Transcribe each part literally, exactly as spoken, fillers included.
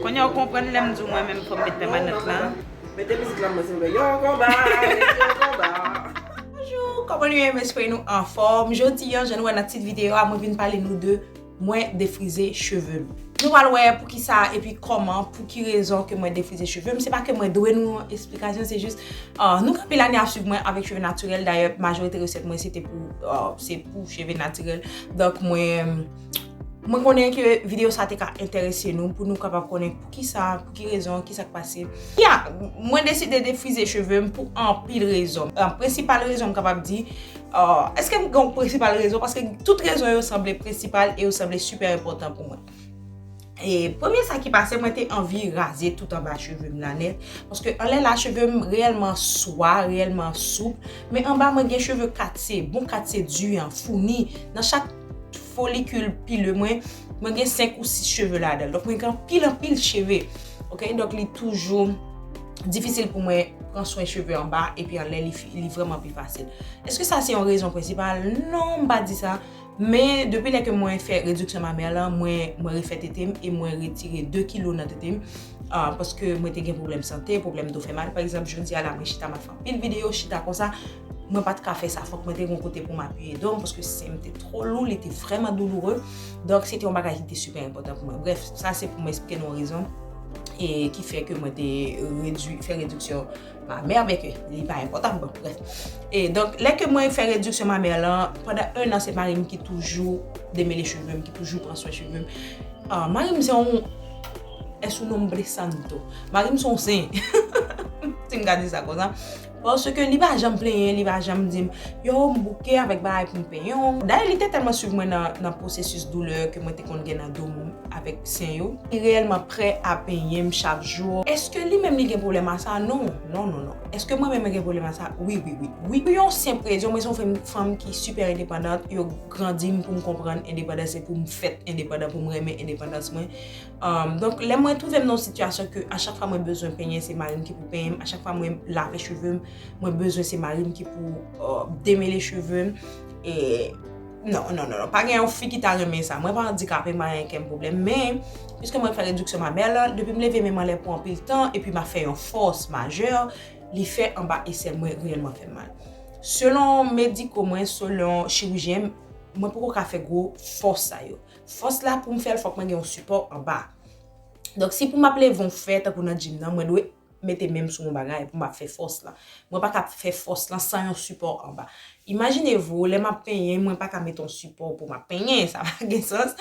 Kounye a w konprann lè m di w mwen menm fò m met pèmanant lan. Mete mizik la mwen silvouplè. Yon konba, yon konba. Bonjou, kòman nou ye? M espere nou anfòm. Jodi a, jan nou wè nan tit videyo a, mwen vin pale nou de mwen defrize cheve m. Nou pral wè poukisa epi kòman, pou ki rezon ke mwen defrize cheve m. Se pa ke mwen dwe nou yon esplikasyon, se jis uh, nou gen anpil ane ap swiv mwen avèk cheve natirèl. Dayè, majorite resèt mwen se te pou uh, se pou cheve natirèl. Donk mwen mwen konnen ke videyo sa te ka enterese nou pou nou kapab konnen poukisa, pou ki rezon, kisa k pase. Ya, mwen deside defrize cheve m pou anpil rezon. Uh, prensipal rezon m kapab di, uh, èske m gen yon prensipal rezon? Paske tout rezon yo sanble prensipal e yo sanble sipè enpòtan pou mwen. E premye sa ki pase, mwen te anvi raze tout anba cheve m la nèt. Paske anlè la, cheve m reyèlman swa, reyèlman soup. Men anba mwen gen cheve katse, bon katse di an, founi. Nan chak folikil pile mwen, mwen gen senk ou sis cheve ladan l. Donk mwen gen anpil anpil cheve. Ok, donk li toujou difisil pou mwen pran swen cheve anba epi anlè li, li vrèman pi fasil. Èske sa se yon rezon prensipal? Non, m pa di sa. Men depi lè ke mwen fè rediksyon mamè lan, mwen mwen refè tete m e mwen retire de kilo nan tete m. Uh, paske mwen te gen pwoblèm sante, pwoblèm do fè mal. Pa egzanp, jodi a la mwen chita m ap fè anpil videyo, chita konsa. Mwen pa t ka fè sa, fòk mwen te gen yon kote pou m apiye do m paske sen m te twò lou, li te vrèman douloure. Donk se te yon bagay ki te sipè enpòtan pou mwen. Brèf, sa se pou mwen eksplike nou yon rezon e ki fè ke mwen te redwi, fè rediksyon mamè, byen ke li pa enpòtan, bon, brèf. E donk lè ke mwen fè rediksyon mamè lan, pandan en an se mari m ki toujou demele cheve m, ki toujou pran swen cheve m. Ah, mari m se yon es un hombre santo. Mari m se yon sen. Si m ka di sa konsa. Paske li pa janm plenyen, li pa janm di m yo, m bouke avèk bagay pou m penyen w. Dayè li te tèlman swiv mwen nan, nan pwosesis doulè ke mwen te konn gen nan do m avèk sen yo. Li reyèlman prè a penyen m chak jou. Èske li menm li gen pwoblèm a sa? Non, non, non, non. Èske mwen menm mwen gen pwoblèm a sa? Wi, wi, wi. Wi, pou yon senp rezon, mwen se yon fanm, fanm ki sipè endepandant. Yo grandi m pou m konprann endepandans e pou m fèt endepandan, pou m renmen endepandans mwen. Um, donk, lè mwen twouve m nan yon sitiyasyon ke a chak fwa mwen bezwen penyen, se mari m ki pou penyen m, a chak fwa mwen lave cheve m, mwen bezwen se mari m ki pou uh, demele cheve m. E non, non, non, non, pa gen yon fi ki ta renmen sa. Mwen pa andikape, m pa gen kenn pwoblèm. Men, piske mwen fè rediksyon mamè lan, depi m leve men m anlè pou anpil tan, epi m ap fè yon fòs majè, li fè anba esèl mwen reyèlman fè m mal. Selon mediko mwen, selon chirijyen m, mwen poko ka fè gwo fòs sa yo. Fòs la pou m fè l, fòk mwen gen yon sipò anba. Donk, si pou m ap leve yon fè, tankou nan gym nan, mwen dwe mete men m sou yon bagay pou m ap fè fòs la. Mwen pa ka fè fòs lan san yon sipò anba. Imajine vou, lè m ap penyen, mwen pa ka mete yon sipò pou m ap penyen, sa pa gen sans.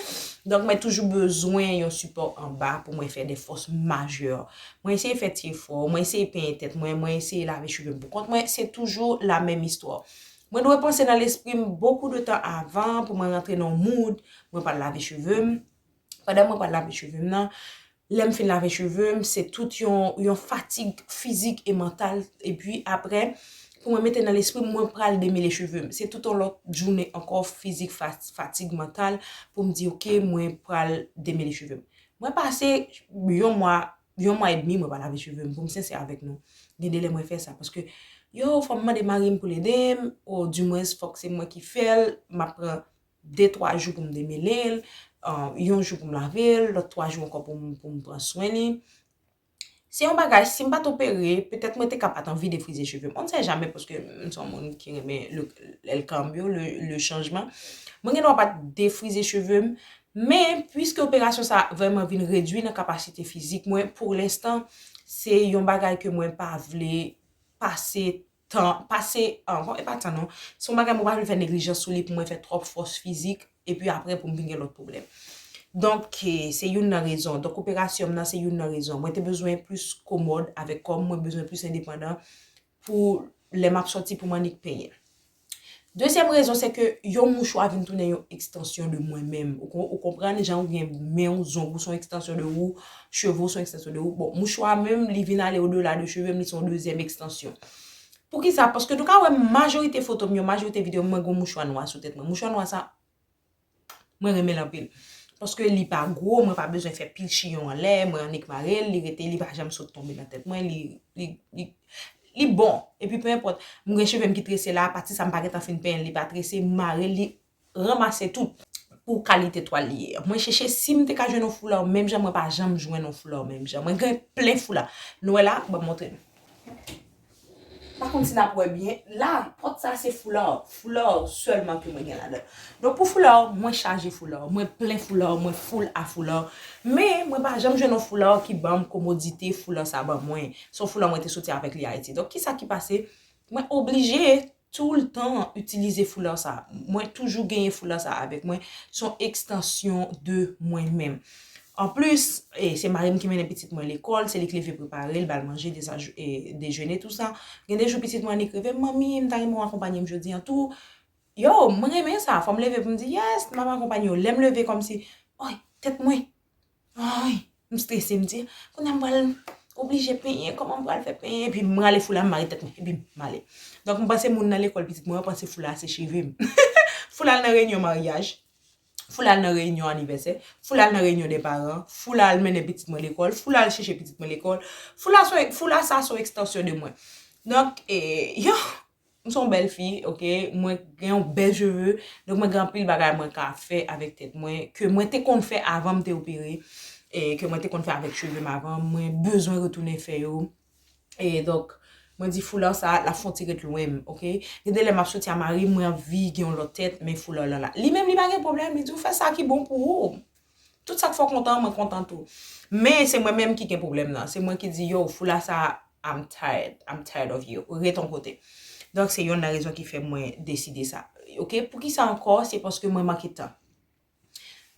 Donk, mwen toujou bezwen yon sipò anba pou mwen fè de fòs majè. Mwen eseye fè ti efò, mwen eseye penyen tèt mwen, mwen eseye lave cheve m pou kont mwen, se toujou la menm istwa. Mwen dwe panse nan lespri m bokou de tan avan pou mwen rantre nan yon mood, mwen pral lave cheve m. Pandan mwen pral lave cheve m nan, lè m fin lave cheve m, se tout yon, yon fatig fizik e mantal. Epi apre, pou mwen mete nan lespri m, mwen pral demele cheve m. Se tout yon lòt jounen ankò, fizik, fa- fatig mantal, pou m di, ok, mwen pral demele cheve m. Mwen pase yon mwa, yon mwa edmi, mwen pa lave cheve m, pou m sensè avèk nou. Gen de lè mwen fè sa, paske, yo, fò m mande mari m pou l ede m, odimwens, fòk se mwen ki fè l, m ap pran de, twa jou pou m demele l, uh, yon jou pou m lave l, lòt twa jou ankò pou m, pou m pran swen li. Se yon bagay, si m pa t opere, petèt mwen te ka pa t anvi defrize cheve m. On ne sait jamais, paske m se yon moun ki renmen le, el cambio, le, le changement. Mwen gen dwa pa t defrize cheve m, men piske operasyon sa vrèman vin redwi nan kapasite fizik mwen, pou lenstan, se yon bagay ke mwen pa vle pase tan, pase, ah, bon, e pa tan non. Se yon bagay mwen pa vle fè neglijans sou li pou mwen fè twòp fòs fizik, epi apre pou m vin gen lòt pwoblèm. Donk, eh, se youn nan rezon. Donk, operasyon m nan, se youn nan rezon. Mwen te bezwen plis komòd avèk kò m, mwen bezwen plis endepandan pou lè m ap sòti pou m annik penyen. Dezyèm rezon, se ke yon mouchwa vin tounen yon ekstansyon de mwen menm. Ou, kon- ou konprann, jan ou gen men w, zong ou se yon ekstansyon de ou, cheve w se yon ekstansyon de ou. Bon, mouchwa menm, li vin ale odela de cheve m, li se yon dezyèm ekstansyon. Poukisa? Paske nou ka wè majorite foto m yo, majorite videyo m, mwen gen yon mouchwa nwa sou tèt mwen. Mouchwa nwa sa, mwen renmen l anpil. Paske li pa gwo, mwen pa bezwen fè pil chiyon anlè, mwen annik mare l, li rete, li pa janm sot tonbe nan tèt mwen, li, li, li, li bon. Epi pe enpòt, mwen gen cheve m ki trese la, pati sa m pa gentan fin penyen l, li pa trese, m mare l, li ranmase tout. pou kalite twal li ye. Mwen chèche si m te ka jwenn yon foulè menm jan, mwen pa janm jwenn yon foulè menm jan. Mwen gen plen foulè. Nou wè la, ban m montre nou. Pa konn si n ap wè byen. La, pòt sa se foulè. Foulè sèlman ke mwen gen ladan. Donk pou foulè, mwen chaje foulè. Mwen plen foulè, mwen full a foulè. Men mwen pa janm jwenn yon foulè ki ban m komodite foulè sa ban mwen. Se yon foulè mwen te soti avèk li Ayiti. Donk kisa ki pase? Mwen oblije toultan itilize foulè sa. Mwen toujou genyen foulè sa avèk mwen. Se yon ekstansyon de mwen menm. Anplis, e, se mari m ki mennen pitit mwen lekòl, se li ki leve prepare l, ba l manje, dezaj-, e, dejene, tou sa. Gen de jou pitit mwen annik reve m, "Manmi, m ta renmen w akonpanye m jodi an tou." Yo, mwen renmen sa, fò m leve pou m di, "Yes, m ap akonpanye w." Lè m leve kòmsi, oy, tèt mwen, oy, m strese, m di, "Kounye a m pral oblije penyen, kòman m pral fè penyen?" Epi m rale foula, m mare tèt mwen, epi m ale. Donk, m panse moun nan lekòl pitit mwen, yo panse foula a se cheve m. Foula al nan reyinyon maryaj. Foula al nan reyinyon anivèsè, foula al nan reyinyon de paran, foula al mennen pitit mwen lekòl, foula al chèche pitit mwen lekòl, foula, foula sa se yon ekstansyon de mwen. Donk, e, yo, m se yon bèl fi, oke, mwen gen yon bèl cheve, donk mwen gen anpil bagay mwen ka fè avèk tèt mwen, ke mwen te konn fè avan m te opere, e ke mwen te konn fè avèk cheve m avan, mwen bezwen retounen fè yo. E donk, mwen di foulè sa, l ap fè yon ti ret lwen m, oke? Gen de lè m ap soti a mari m, mwen anvi gen yon lòt tèt, men foulè lan la. Li menm, li pa gen pwoblèm, li di w fè sa ki bon pou ou. Tout sa k fè w kontan, mwen kontan tou. Men se mwen menm ki gen pwoblèm nan. Se mwen ki di, yo, foulè sa, I'm tired, I'm tired of you. Ret yon kote. Donk, se yonn nan rezon ki fè mwen deside sa. Oke? Poukisa ankò? Se paske mwen manke tan.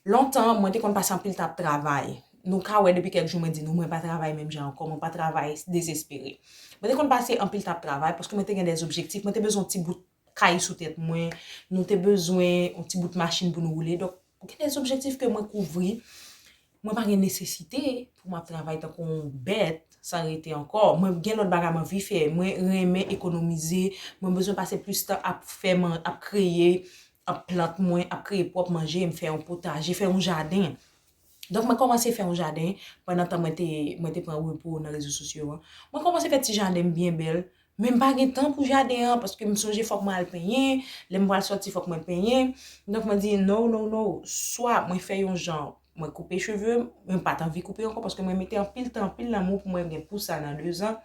Lontan, mwen te konn pase anpil tan ap travay. Nou ka wè depi kèk jou mwen di nou, mwen pa travay menm jan ankò, mwen pa travay dezespere. Mwen te konn pase anpil tan ap travay paske mwen te gen de objektif, mwen te bezwen yon ti bout kay sou tèt mwen, nou te bezwen yon ti bout machin pou nou woule. Donk, gen de objektif ke mwen kouvri, mwen pa gen nesesite pou m ap travay tankou yon bèt san rete ankò. Mwen gen lòt bagay mwen anvi fè, mwen renmen ekonomize, mwen bezwen pase plis tan ap fè man-, ap kreye, ap plant mwen, ap kreye pwòp manje, m fè yon potaje, fè yon jaden. Donk, mwen kòmanse fè yon jaden pandan tan mwen te, mwen te pran repo nan rezo sosyo an. Mwen kòmanse fè ti jaden m byen bèl, men m pa gen tan pou jaden an, paske m sonje fòk mwen al penyen, lè m pral sòti fòk mwen penyen. Donk, mwen di, no, no, no, swa mwen fè yon jan, mwen koupe cheve m, mwen pa t anvi koupe ankò, paske mwen mete anpil tan, anpil lanmou pou mwen gen pou sa nan de zan,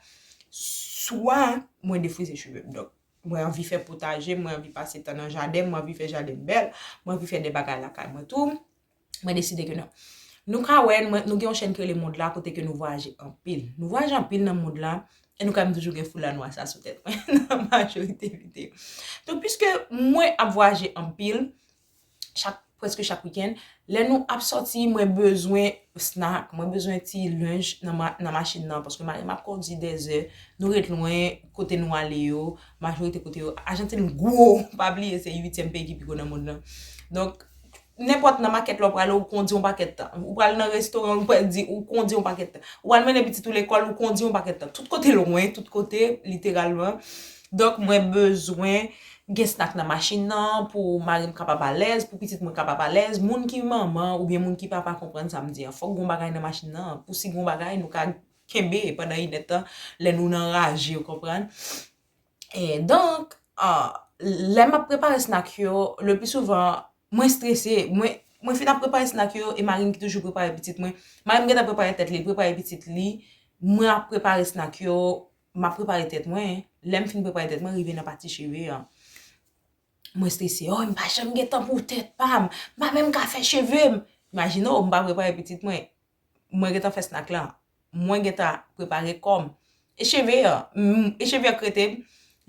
swa mwen defrize cheve m. Donk, mwen anvi fè potaje, mwen anvi pase tan nan jaden, mwen anvi fè jaden bèl, mwen anvi fè de bagay lakay mwen tou. Mwen deside ke non. Nou ka wè, mwen, nou gen yon chèn ki rele Mond la, kote ke nou vwayaje anpil. Nou vwayaje anpil nan mond la, e nou ka menm toujou gen foula nwa sa sou tèt mwen, nan majorite videyo. Donk, piske mwen ap vwayaje anpil, chak, prèske chak wikenn, lè nou ap sòti, mwen bezwen snack, mwen bezwen ti lunch nan ma-, nan machin nan, paske mari m ap kondui dèzè, nou ret lwen, kote nou ale yo, majorite kote yo, Ajantin gwo, pa bliye se uityèm peyi ki pi gwo nan mond lan. Donk, nenpòt nan makèt la ou prale, ou kondi yon pakèt tan. Ou pral nan restoran, ou pral di, ou kondi yon pakèt tan. Ou al mennen pitit ou lekòl, ou kondi yon pakèt tan. Tout kote lwen, tout kote, literalman. Donk, mwen bezwen gen snack nan machin nan pou mari m kapab alèz, pou pitit mwen kapab alèz. Moun ki manman oubyen moun ki papa konprann sa m di an. Fòk gon bagay nan machin nan. Pou si gon bagay, nou ka kenbe pandan inèdtan, lè nou nan raje, ou konprann. E donk, ah, lè m ap prepare snack yo, le pli souvan, mwen strese. Mwen, mwen fin ap prepare snack yo, e mari m ki toujou prepare pitit mwen. Mari m gentan prepare tèt li, li prepare pitit li. Mwen ap prepare snack yo, m ap prepare tèt mwen. Lè m fin prepare tèt mwen, rive nan pati cheve an. Mwen strese. Oh, m pa janm gen tan pou tèt pa m. M pa menm ka fè cheve m. Imajine w, m pa prepare pitit mwen. Mwen gentan fè snack lan. Mwen gentan prepare kò m. E cheve an, m, e cheve an k rete m,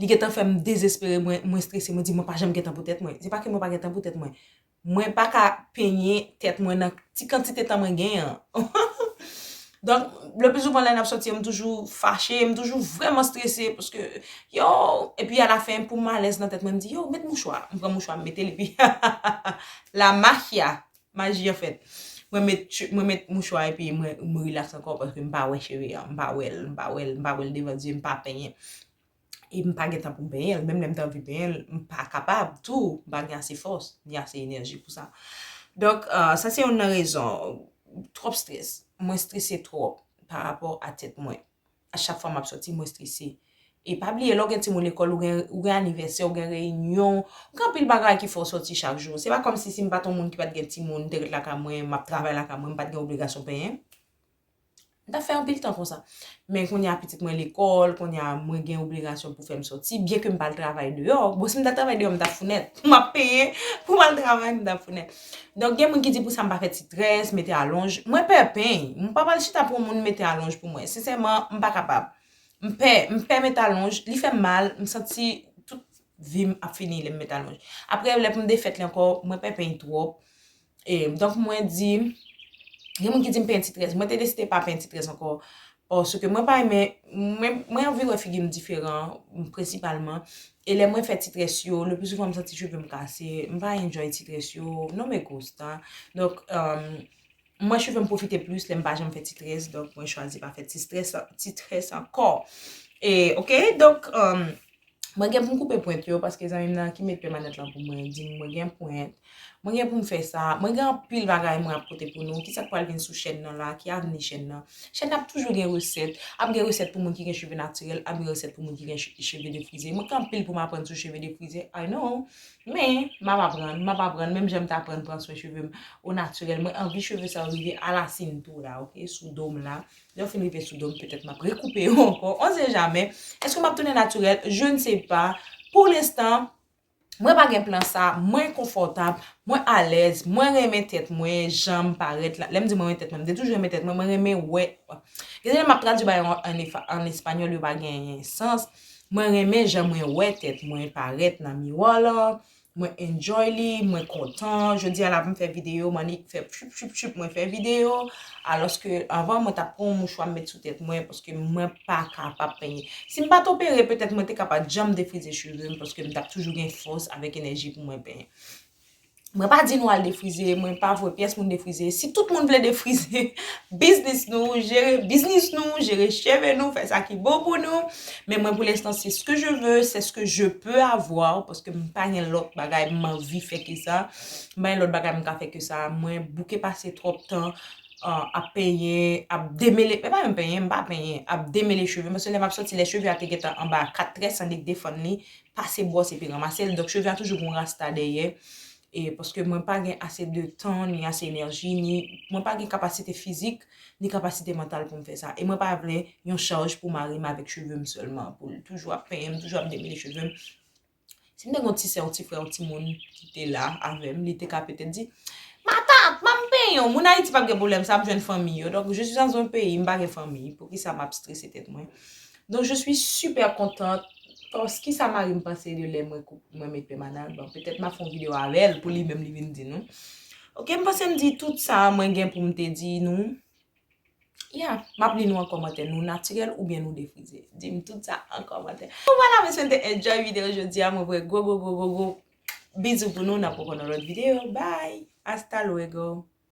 li gentan fè m dezespere, mwen, mwen strese, mwen di mwen pa janm gen tan pou tèt mwen. Se pa ke mwen pa gen tan pou tèt mwen. Mwen pa ka penyen tèt mwen nan ti kantite tan mwen genyen an. Donk, le pli souvan lè n ap sòti, m toujou fache, m toujou vrèman strese, paske, yo, epi alafen, pou m alèz nan tèt mwen, m di, yo, met mouchwa. M pran mouchwa, m mete l, epi la magia, maji an fèt. Mwen met, mwen met mouchwa epi mwen, mwen rilaks ankò paske m pa wè cheve an, m pa wè l, m pa wè l, m pa wè l devan zye, m pa penyen. E m pa gen tan pou m penyen l. Menm lè m te anvi penyen l, m pa kapab tou. M pa gen ase fòs, ni ase enèji pou sa. Donk, ah, sa se youn nan rezon. Twòp strès. Mwen strese twòp pa rapò a tèt mwen. A chak fwa m ap sòti, mwen strese. E pa bliye, lè w gen timoun lekòl, ou gen, ou gen anivèsè, ou gen reyinyon, ou gen anpil bagay ki fè w sòti chak jou. Se pa kòmsi si m pa t yon moun ki pa t gen timoun, m te ret lakay mwen, m ap travay lakay mwen, m pa t gen obligasyon penyen, m t ap fè anpil tan konsa. Men kounye a pitit mwen lekòl, kounye a mwen gen obligasyon pou fè m sòti, byen ke m pa al travay deyò. Bon, si m ta travay deyò, m t ap founèt. M ap penyen pou m al travay, m t ap founèt. Donk, gen moun ki di pou sa m pa fè ti très, mete alonj. Mwen pè peny. M pa pral chita pou yon moun mete alonj pou mwen. Sensèman, m pa kapab. M pè, m pè met alonj, li fè m mal, m santi tout vi m ap fini lè m met alonj. Apre, lè pou m defèt li ankò, mwen pè peny twòp. E, donk, mwen di, gen moun ki di m peye ti très. Mwen te deside pa peye ti très ankò. Paske mwen pa renmen, mwen, mwen anvi wè figi m diferan, prensipalman. E lè mwen fè ti très yo, le pli souvan m santi cheve m kase, m pa enjoy ti très yo, no me gusta. Donk, um, mwen cheve m pwofite plis lè m pa janm fè ti très, donk mwen chwazi pa fè ti très, ti très ankò. E, ok, donk, um, mwen gen pou m koupe pwent yo, paske zanmi m nan ki met pèmanant lan pou mwen, di m mwen gen pwent, mwen gen pou m fè sa, mwen gen anpil bagay mwen ap pote pou nou. Kisa k pral vin sou chèn nan la, ki avni chèn nan? Chèn nan ap toujou gen resèt, ap gen resèt pou moun ki gen cheve natirèl, ap gen resèt pou moun ki gen che-, cheve defrize. Mwen gen anpil pou m aprann sou cheve defrize, I know. Men, m ap aprann, m ap aprann, menm jan m t aprann pran swen cheve m o natirèl. Mwen anvi cheve sa yo rive a la sintou la, ok, sou do m la. Lè yo fin rive sou do m, petèt m ap rekoupe yo ankò, on sait jamais. Èske m ap tounen natirèl? Je ne sais pas. Pou lenstan, mwen pa gen plan sa, mwen konfòtab, mwen alèz, mwen renmen tèt mwen, jan m parèt la. Lè m di mwen renmen tèt mwen, m te toujou renmen tèt mwen, mwen renmen wè. Gen de lè m ap tradui bagay an, an efa-, an espanyòl, yo pa genyen sans. Mwen renmen jan mwen wè tèt mwen parèt nan miwa la. Mwen enjoy li, mwen kontan. Jodi a la pou m fè videyo, m annik fè chup, chup, chup, mwen fè videyo. Alòske anvan, mwen t ap pran yon mouchwa m met sou tèt mwen, paske mwen pa kapab penyen. Si m pa t opere, petèt mwen te kapab janm defrize cheve m, paske m t ap toujou gen fòs avèk enèji pou mwen penyen. Mwen pa di nou al defrize, mwen pa voye pyès moun defrize. Si tout moun vle defrize, biznis nou, jere biznis nou, jere cheve nou, fè sa ki bon pou nou. Men mwen, pou lenstan, c'est ce que je veux, c'est ce que je peux avoir, paske m pa gen lòt bagay m anvi fè ke sa. M pa gen lòt bagay m ka fè ke sa. Mwen bouke pase twòp tan, uh, ap penyen, ap demele, e pa menm penyen, m pa penyen, ap demele cheve m. Paske lè m ap sòti, lè cheve a te gentan anba kat très, annik defann li, pase bwòs epi ranmase l. Donk, cheve a toujou gen yon rasta dèyè. E paske mwen pa gen ase de tan, ni ase enèji, ni mwen pa gen kapasite fizik, ni kapasite mantal pou m fè sa. E mwen pa vle yon chaj pou mari m avèk cheve m sèlman, pou l toujou ap penyen m, toujou ap demele cheve m. Si m te gen yon ti sè, yon ti frè, yon timoun ki te la avè m, li te ka petèt di, "Matant, ban m penyen w." Moun Ayiti p ap gen pwoblèm sa, ap jwenn fanmi yo. Donk, je suis dans un pays, m pa gen fanmi. Poukisa m ap strese tèt mwen? Donk, je suis super contente. Paske sa mari m panse de lè mwen koup-, mwen met pèmanant? Bon, petèt m ap fè yon videyo avè l pou li menm li vin di nou. Ok, m panse m di tout sa mwen gen pou m te di nou. Yeah, m ap li nou an kòmantè, nou natirèl oubyen nou defrize. Di m tout sa an kòmantè. Bon, vwala, mesye, m te enjoy videyo jodi a. Mwen voye gwo, gwo, gwo, gwo, gwo bizou pou nou, n ap wè nan lòt videyo. Bye! Hasta luego!